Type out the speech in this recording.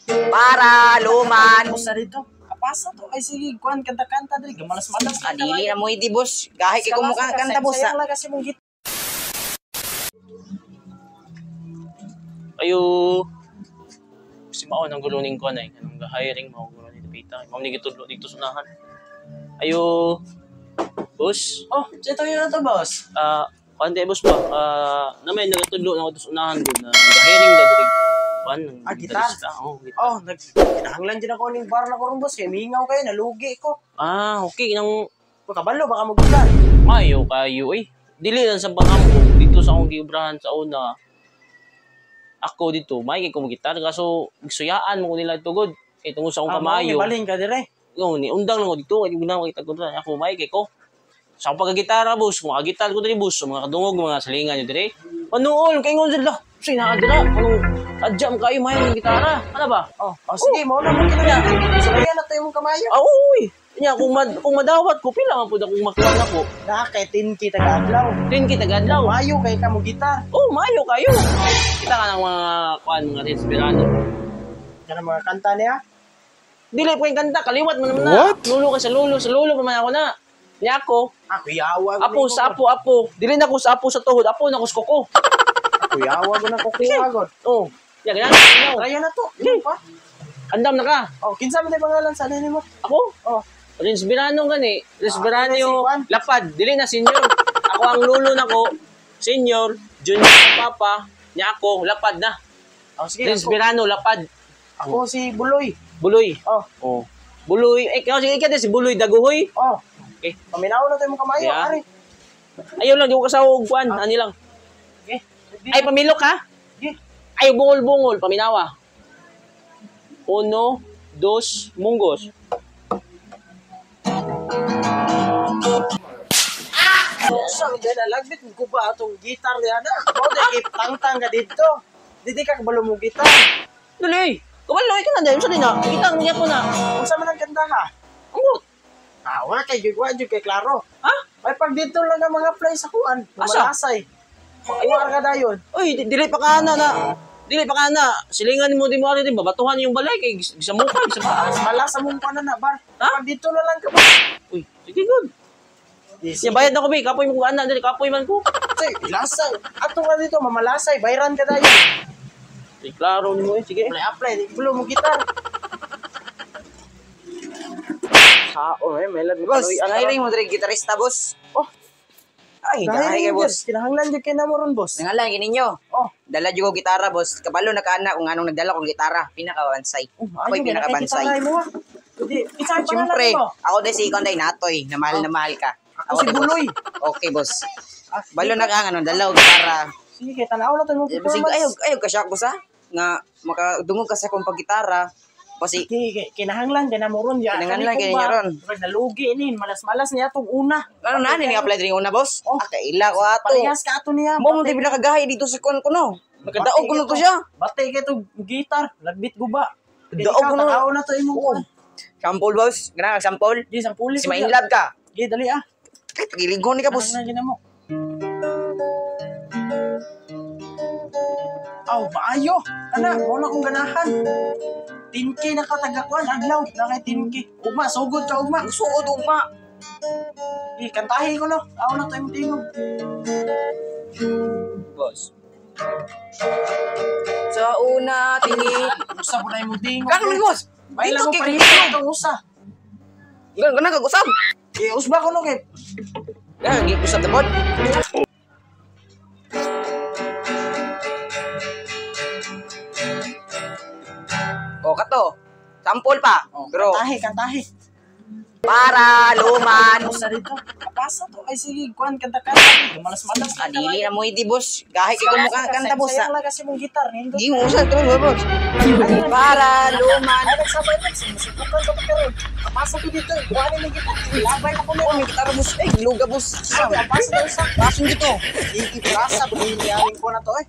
Para luman. Usa dito. Kapasa to. Ay sige, kuan kanta-kanta diri, gamalas-malas. Ah, dili na mo iti, boss. Gahi kay kumuka kanta, boss. Sayang lang kasi mong git. Ayo si mao nang guluning ko na anong hiring mao gulo ni Pita. Mao ni gitudlo dito sa unahan. Ayo boss. Oh, ito yun na to, boss. Ah, kuan boss ba? Ah, na may nagatudlo na ako sa unahan gud na hiring da diri. Kuan Ah, gitar. Oh, gitar. Oh, nag kinahanglan din ako ning bar na ko ron, boss. Kay mingaw kayo, nalugi ko. Ah, okay nang Kabalo baka magulan. mayo kayo eh. Dili lang sa pangambong dito sa akong giubrahan sa una. Ako dito, may kay ko gitar kaso gisuyaan mo ko nila tugod. Kay tungod sa akong kamayo. Balin ka dire. No, ni undang lang ko dito kay guna ko kitag ko ako may kay ko. Sa akong pagkagitara boss, kung makagitar ko diri boss, sa mga kadungog mga salingan nyo diri. Panuol kay ngon sila. Say naa dira, anong adya mo kayo may ng gitara. Ano ba? Oh, oh sige, mao na mo kina. Sulayan na to imong kamayo. Ah, uy. Nya kung madawat ko pila man pud akong makuha nako. Na kay 10K taga-adlaw. 10K taga-adlaw. Mayo kay ka mo gitar. Oh, mayo kayo. Kita ka ng mga kuan mga Reds Verano. Kana mga kanta niya. Dili po yung kanta, kaliwat mo naman na. Lulo ka sa lulo, sa lulo pa man ako na. Nya ako, Ah, kuyawa. apo sa apo, apo. Dili na ko sa apo sa tuhod, apo na ko sa kuko. Kuyawa ko na kukuha god. Oh, ya ganyan. Try na to. Yun pa. Andam na ka. Oh, kinsa man tay pangalan sa nimo? Ako? Oh, Rins Verano gani. Rins Ah, Verano, ako na si Juan. lapad. Dili na senior. Ako ang lulo nako, senior, junior ang papa, nya ako, lapad na. oh sige. Rins Ako, Verano, lapad. ako si Buloy. Buloy. Oh, Oh. Buloy, eh, ikaw, sige, ikaw din, si Buloy Daguhoy. oh. Okay. Paminaw na to imong kamayo, Yeah. ari. Ayaw lang, di ko kasawa og kuan, ani lang. Okay. Ay, pamilok ha? Sige. Ay, bungol-bungol, paminawa. Uno, dos, munggos. Usang din alagbit ko ba atong gitar niya na. Mo di tangtang ka didto. Didi ka kabalo mo gitar. Dali! Kabalo, ikaw na dahil. Saan na? Kitang niya ko na. Unsa man ang kanta ha? Amot. Ah, wala kay gigwa jud kay klaro. Ha? Ay pag dito lang ang mga play sa kuan, Asa? malasay. Ayun ka dayon. Uy, dili pa ka na na. Dili pa ka na. Silingan mo di mo ari din. Babatuhan yung balay kay sa mukha, sa paa. Malasa mong kuan na bar. Ha? Pag dito na lang ka ba? Uy, sige good. Ya bayad na ko bi, kapoy mo ana dili kapoy man ko. Say, lasay. Ato ka dito, mamalasay, bayran ka dayon. Di klaro nimo eh, sige. Apply, apply, di bulo mo gitar. Sao eh, may lag Boss, hiring mo diri gitarista, boss. Oh. Ay, gahi kay boss. Kinahanglan jud kay namo ron, boss. Nangalan gini ninyo. Oh, Dala jud ko gitara, boss. Kabalo na kaana kung anong nagdala kong gitara, pinakabansay. oh Ako'y pinakabansay. mo. ah. Di, kinsa ang pangalan Siyempre, mo? ako dai si Konday Natoy, na mahal ka. Ako si dai, boss. Buloy. Okay, boss. Ah, Balo na ka nga dala og gitara. Sige, kay tanaw na to mo Eh, Basig performance. ayaw ayaw ka siya ko sa nga makadungog ka sa akong paggitara. Kasi Kay kinahanglan kay namo ron ya. Kinahanglan kay ninyo ron. Pag nalugi ni, malas-malas niya atong una. ano na ni apply diri una, boss? Oh. Ah, kaila ko ato. Parehas ka ato niya. Mo mo di pinakagahi dito sa kuan ko no. Nakadaog ko na to siya. Bate kay to gitar, lagbit guba. Daog ko na. Tanaw na to imong kuan. Sample, boss. Gana ka sample. Di sampuli. Si ma in love ka. Di dali ah. Ay, pagiligon ni ka, boss. Kinahanglan gina mo. Aw, maayo. Ana, mo na kong ganahan. 10K na ka taga kuan adlaw na kay 10K. Ugma, sugod ka ugma. Suod ugma. Di kantahi ko no. Aw na to imong tingog. Boss. Sa una tingi. Usa po na imong tingog. Kang boss. May Dito lang mo kay parehas itong usa. Gana gana kag usab. Eh, usba ko no kay. Gana gi usab ta pod. O kato. Sample pa. Oh, Pero kantahi, kantahi. para luman. Usa dito. Kapasa to. Ay sige, kuan kanta-kanta. Malas-malas. Ah, dili na mo iti, boss. Gahi kay kumuka kanta, boss. Sayang lang kasi mong gitar. Nindot. Di mo usab to, boss. Para luman. Ay, nagsabay lang. Sinusubukan ko to karon. Kapasa to dito. Kuan ni gitar. Labay na ko Oh, may gitara, boss. Ay, luga, boss. Ay, kapasa to usa. Pasun dito. Ikiplasa, piniyarin ko na to eh.